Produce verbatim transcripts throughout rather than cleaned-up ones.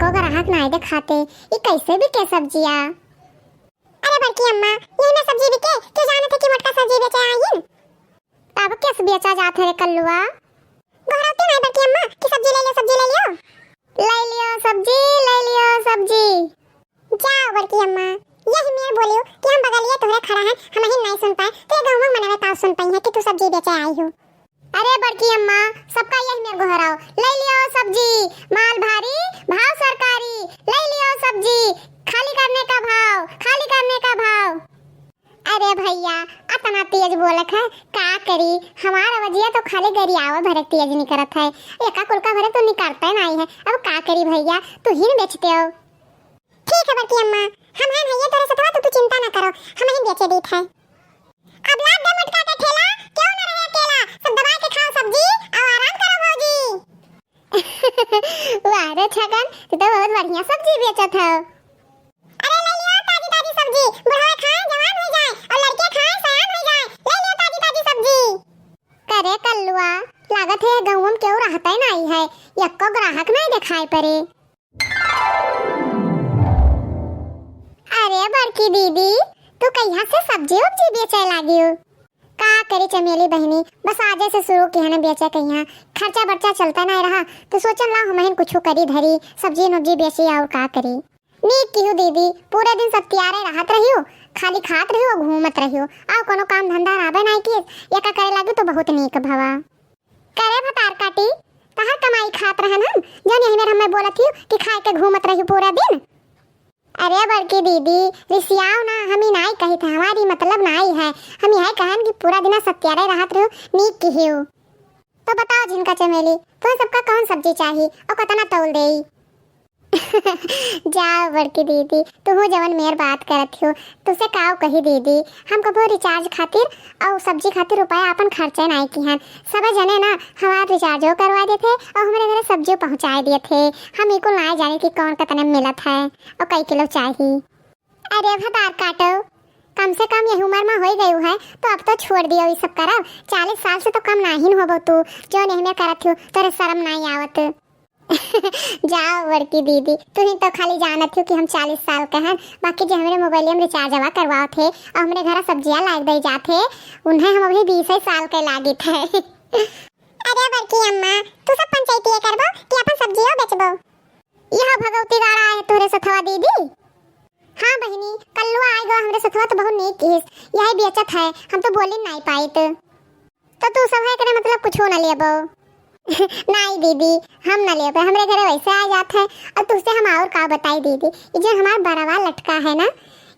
ओ ग्राहक नाई देखाते, ई कैसे बिके सब्जिया? अरे बड़की अम्मा, यही में सब्जी बिके? क्यों जानत है कि मोटका सब्जी बेचे आइन? तब कैसे बेचा जात है रे कल्लुआ? गोहराते नाई बड़की अम्मा कि सब्जी ले लियो, सब्जी ले लियो। ले लियो सब्जी, ले लियो सब्जी। जाओ बड़की अम्मा, यही मेर बोलियो कि हम बगलिए तोहरे खड़ा हैं, हम ही नाई सुन पाए, तो ये गहुआ मनवे ताव सुन पाई है कि तू सब्जी बेचे आई हो। अरे बड़की अम्मा, सबका यही मेर गोहराओ, ले लियो सब्जी, माल भारी, भाव सरकारी, ले लियो सब्जी, खाली करने का भाव, खाली करने का भाव। अरे भैया, अतना तेज बोलत है, का करी? हमार आवाजिया तो खाली गरियावा भरे तेज निकरत है, एका कुलका भरे तो निकरते नाई है। अब का करी भैया, तू ही न बेचते हो। ठीक है बड़की अम्मा, हम हैं भैया तोरे सथवा, तो तू चिंता ना करो, हम ही बेचे दीत है। अब लाद दे मोटका के ठेला, क्यों ना रहे अकेला, सब दबा के खाओ सब्जी और आराम करो भौजी। वाह रे छगन, तू तो बहुत बढ़िया सब्जी बेचत हो। अरे ले लियो ताजी ताजी सब्जी, बुढ़वा खाए जवान हो जाए और लड़के खाए सयान हो जाए। ले लियो ताजी ताजी सब्जी। करे कल्लुआ, लागत है गहुआ में केहू रहते नाई है, यक्को ग्राहक नाई देखाई पड़े। अरे बड़की दीदी, तू कहिया से सब्जी उब्जी बेचे लागी हो? का करी चमेली बहिनी, बस आजे से शुरू किहन बेचे कहिया, खर्चा बर्चा चलता नाई रहा, तो सोचन ला हमहिन कुछ करी धरी, सब्जी नब्जी बेची और का करी। नीक किहू दीदी, पूरे दिन सत्यारे रहत रहियो, खाली खात रहियो, घूमत रहियो, आउ कोनो काम धंधा रहबे नाई किए, एका करे लागी तो बहुत नीक भवा। करे भतार काटी, तहर कमाई खात रहन हम, जौन यही मेर हमें बोलत हियो कि खाए के घूमत रहियो पूरा दिन। अरे बड़की दीदी, रिसियाओ ना, हम ही नाई कही थे, हमारी मतलब नाई है, हम यही कहन कि पूरा दिन सत्यारे रहत रहियो, नीक किहियो। तो बताओ झिनका चमेली, तुम सबका कौन सब्जी चाही और कितना तौल देई? जाओ बड़की दीदी, तुहू जवन मेर बात करत हो, तुसे काव कही दीदी, हम कबो रिचार्ज खातिर और सब्जी खातिर रुपया आपन खर्चे नाई किहन। सब जने ना हमार रिचार्जो करवा देथे और हमरे घरे सब्जियों पहुँचाए देथे। हम इको नाई जाने कि कौन कितने मिलत है और कई किलो चाही। अरे भतार काटो, कम से कम यही उम्र में होई गयू है, तो अब तो छोड़ दियो ई सब करब। चालीस साल से तो कम नाहिन होबो तू, जौन यही मेर करत हो, तोरे शर्म नाई आवत। जाओ बड़की दीदी, तू ही तो खाली जानत हो कि हम चालीस साल के हैं, बाकी जे हमरे मोबाइल में रिचार्जवा करवावत है और हमरे घर सब्जिया लाग दे जात है, उन्हें हम अभी बीस ही साल के लागित है। अरे बड़की अम्मा, तू सब पंचायती ये करबो कि अपन सब्जियों बेचबो? यह भगवती गाड़ा आए तोहरे सथवा दीदी। हाँ बहिनी, कल्लुआ आए गो हमरे सथवा तो बहुत नीक किहिस, यही बेचत है, हम तो बोली नाई पाइत। तो तू सब है करे मतलब कुछो ना लेबो? नाई दीदी, हम ना लेबे, हमरे घरे वैसे आ जात है और तुझसे हम और का बताई दीदी, ये जो हमार बरवा लटका है ना,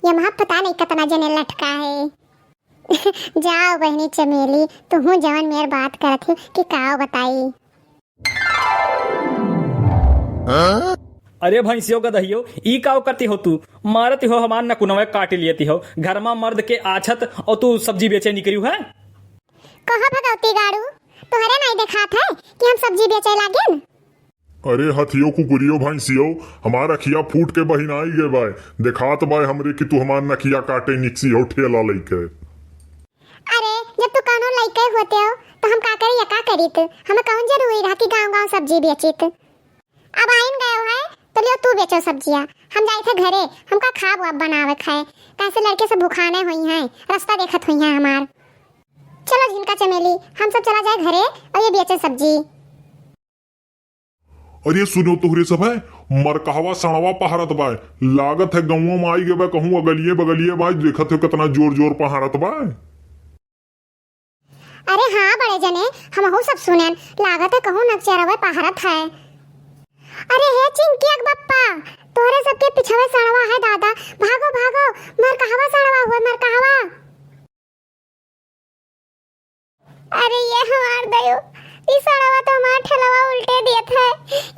ये वहाँ पता नहीं कितना जने लटका है। जाओ बहिनी चमेली, तुहू जवन मेर बात करत हो कि काव बताई। अरे भैंसियों का दहियो, ई काव करती हो तू? मारती हो हमार नकुनवे काट लियती हो। घर मा मर्द के आछत और तू सब्जी बेचे निकरियो है? कहो भगवती गाड़ू, तोहरे नाई देखात है कि हम सब्जी बेचे लागेन? अरे हथियो कुकुरियो भैंसियो, हमार अखिया फूट के बहिनाई गे बाय, देखात बाय हमरे कि तू हमार नखिया काटे निकसी हो ठेला लइके। अरे जब तू कौनो लइके होते हो तो हम का करी या का करीत? हमें कौन जरूरी रहा कि गाँव गाँव सब्जी बेचित? अब आइन गयो है तो लियो तू बेचो सब्जिया, हम जाइत है घरे, हमका खाब वाब बनावे खाए, कैसे लड़के सब भुखाने होई हैं, रास्ता देखत होई हैं हमार। चलो झिनका चमेली, हम सब चला जाए घरे और ये बेचे सब्जी। अरे सुनो तोहरे सब है, मरकहवा सड़वा पहरत बाय, लागत है गौवा में आई गए बा, कहूँ अगलिए बगलिए बाय, देखत हो कितना जोर जोर पहरत बाय। अरे हाँ बड़े जने, हमहू सब सुनेन, लागत है कहूँ नकचरवे पहरत है। अरे हे चिंकिया के बप्पा, तोहरे सबके पिछवे सड़वा है दादा, भागो भागो, मरकहवा सड़वा हुए, मरकहवा। अरे ये हमार दयो, ई सड़वा तो हमार ठेलवा उल्टे दियत है।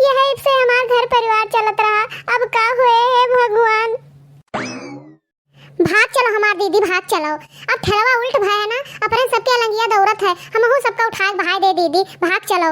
यही से हमार घर परिवार चलत रहा, अब का हुए हे भगवान। भाग चलो हमार दीदी, भाग चलो। अब ठेलवा उल्ट भय है ना, अपने सबके अलंगिया दौड़त है, हमहू सबका उठा के बहाय दे दीदी, भाग चलो।